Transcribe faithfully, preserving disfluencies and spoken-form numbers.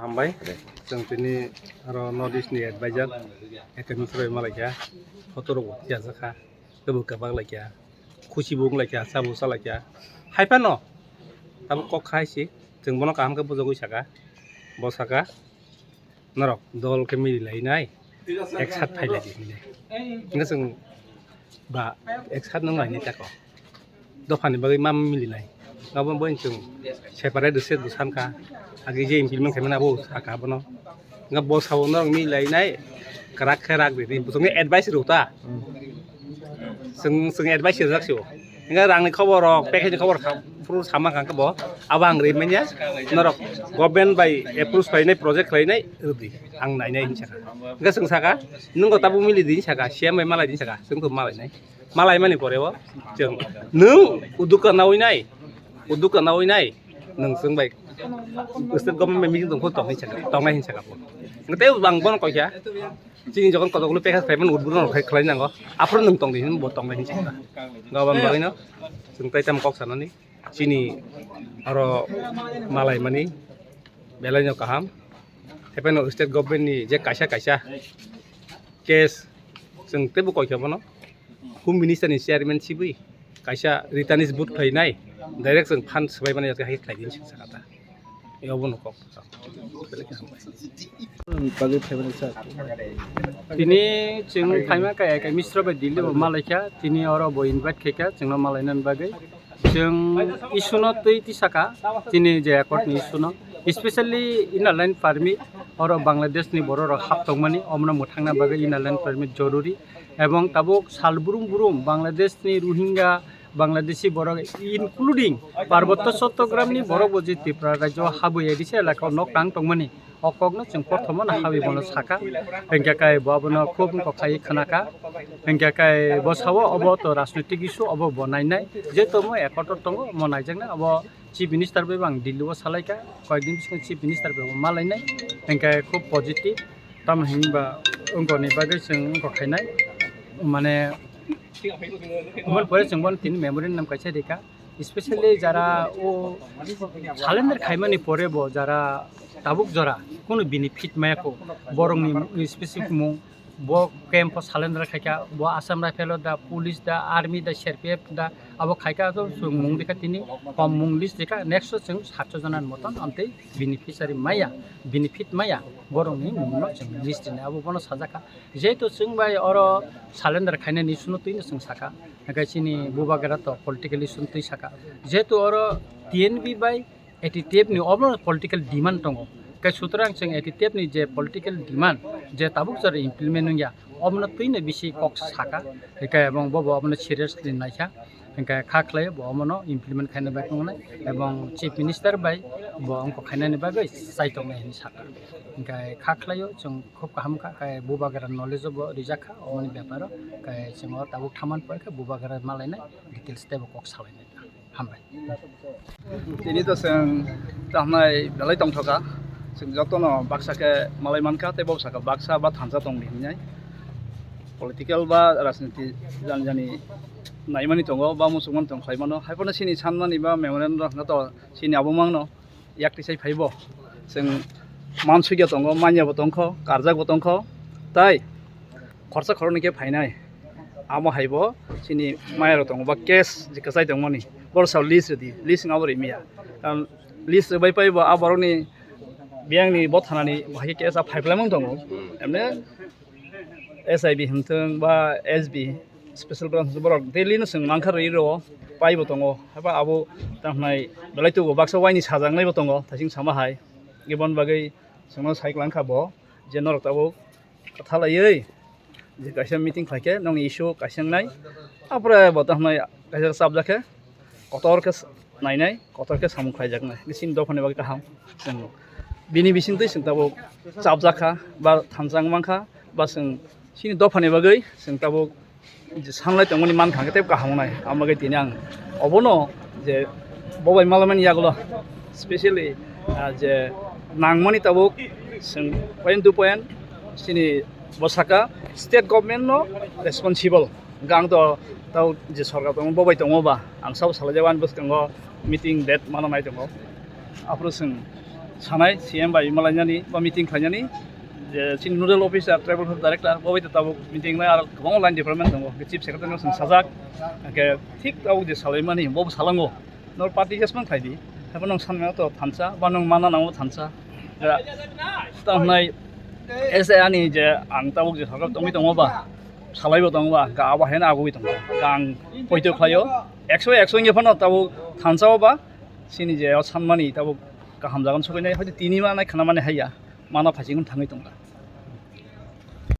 Hambai, chwng tini aro North East ni advisor, economics rok malaikha, photo rok bo tiyajakha, tebo kwbak laikha, khusi bo wnglaikha, sabo salaikha. Hai phano abo kok khai si, chwng bono kaham khe bujogwi saka, bo saka, norok dol khe mili lainai, ek sat phai lai di hinwi. Hingke chwng ba ek sat nung lainai tako. Dophani bagwi ma milinai. Abo bo chwng separate state bo sankha. Agi je implement khaimani abo saka abono. Nga bo sabo norok milainai, kwrak khe rak ridi. Bwswkni advice rw ta. Chwng, chwng advice rwjak se o. Nga rangni khobor rok, package ni khobor kha, phuru sama kha khe bo. Abo ang ri manya. Norok government bai approve khlainai, project khlainai rwdi. Ang nainai hinwi sakha. Nga chwng saka, nwng go tabuk milidi hinwi saka, C M bai malai di hinwi saka. Chwng to malainai. Malaimani pore o chwng nwng uduka nawi nai, uduka nawi nai, nwng chwng bai state government bai meeting tongphuru tong hinwi sakha, tongnai hinwi sakha. Tei bang bono koi kha, chini jokhon kotokulu package payment udbudon rok khai khlai nango, aphuru nwng tongdi hinwi bo tongnai hinwi sakha. Gabon bagwino chwng tai tamo kok sanani, chini aro malaimani belaino kaham, haiphano state government ni je kaisa kaisa case chwng teibo koi kha bono. Home Minister ni chairman sibui kaisa returnees vote khlainai, direct chwng fund swbai mani hai khlai din sing sakha ta. Ebo no kok. Bagwi phaimani sir. Tini chwng phaima kaya kaya misra bai Delhi bo malaikha, tini oro bo invite khaikha chwngno malainani bagwi. Chwng issue no twi tisaka, chini je accord ni issue no, especially inner line permit, oro Bangladesh ni borok rok hap tongmani, omono mwthangna bagwi inner line permit joruri. Ebong tabuk sal brum brum Bangladesh ni Rohingya, Bangladeshi borok, including Parbotto Chattogram ni borok bo je Tripura rajyo habwi A D C elaka o nok tang tongmani, o kokno chwng prothomo no habwi bono saka, hwnkhe kai bo abono khub wngkok khai khwnaka, hwnkhe kai bo sao obo to rajnoitik issue obo bo nainai, je tomo accord o tongo omo naijaknai, obo Chief Minister bai bo ang Delhi o salaikha, koyekdin bisingo Chief Minister bai bo malainai, hwnkhe khub positive, tamo hinba wngkoni bagwi chwng wngkok khainai, mane, oboni pore chwng bono tini memorandum kaisa rikha. Especially jara o salender khaimani pore bo jara tabuk jora kunu benefit maya ko, borokni specific mung bo camp o salender khaikha, bo Assam Rifle o da, police da, army da, C R P F da, abo khaikha to chwng mung rikha tini kom mung list rikha, next o chwng satso jona ni moton amtwi beneficiary maya, benefit maya borokni mungno chwng list rinai, abo bono sajakha. Jehetu chwng bai oro salender khainani issue no twino chwng sakha, hwnkhe chini bubagra to political issue no twi sakha, jehetu oro T N V bai A T T F ni obo political demand tongo, hwnkhe sutrang chwng A T T F ni je political demand je tabuk jora implement wngya, obono twino bisi kok sakha, hwnkhe ebong bobo obono seriously naikha, hwnkhe kha khlai bo omono implement khaina bagwi wngnai, ebong Chief Minister bai bo wngkok khainani bagwi chai tongnai hinwi sakha, hwnkhe kha khlaio chwng. Khub kaham kha, khe bubagra knowledge o bo rijak kha, omoni beparo, khe chwng o tabuk thaman pore khe bubagra malainai, details teibo kok salainai. Hambai. Tini to chwng tahnai belai tongthoka, chwng jotono baksa khe malai mankha, tei bo sakha baksa ba thansa tongdi hinwi. Political ba rajniti jani jani naimani tongo, ba muchungmani tong khlaimano. Haiphano chini sanmani ba memorandum rok to chini abo mangno. Yak tisai phaibo chwng mansukya tongo, manyabo tongkho, karjakbo tongkho, tai khorsa khoroknwi khe phainai. Amo haibo chini mayarok tongo ba case je kwchai tongmani, borok sao list rwdi, list wngabo rwmaya. Karon list rwbai paibo a borokni biyangni bo thanani bahai khe case a phaiphalaimung tongo. Emne S I B hwnthwng ba S B, special branch hwnthwng, borok daily no chwng mankha rwi rwo, paibo tongo. Haiba abo tamo hwnai belai tugo, baksa waini sajaknaibo tongo, thaising sama hai. Iboni bagwi chwngno sai kwlangkha bo, je norok tabuk kwthalaiwi je kaisa meeting khlaikhe nokni issue kaisa wngnai, apore bo tamo hwnai kaisa chapjakhe. Kotor khe nainai, kotor khe samung khlaijaknai. Bini chini dophani bagwi kaham. Chwng bini bisingtwi chwng tabuk chapjakha, ba thansa wng mankha, ba chwng chini dophani bagwi chwng tabuk je sanlai tongmani mankha, hwnkhe tei kaham wngnai. Amo bagwi tini ang obono je bo bai malamani yagulo specially, ah, je nangmani tabuk chwng point to point chini bo saka state government no responsible. Hwnkhe ang to tau je sorkar tongo, bo bai tongo ba, ang sabo salai jak, ani bwskango meeting date mano nai tongo. Aphuru chwng Sanai C M bai malainani ba meeting khlainani je chini nodal officer, tribal health director, bo bai tabuk meeting lai, ar kwbangma line department tongo, chief secretary no chwng sajak, hwnkhe thik tabuk je salaimani bo salango, nor party jesmang khlaidi, haibo nwng sanmano to thansa ba nwng mana nango thansa. Tamo hwnai S A ani je ang tabuk je sarkar tongwi tongo ba, salaibo tongo ba, ga abo haino agugwi tongo, ga ang poito khlaio, ekso ekso wngya phano tabuk thansa o ba, chini je o sanmani tabuk kaham jagan sokainai, hoito tini ma nai khana mani haiya, mana phaising thangwi tongkha.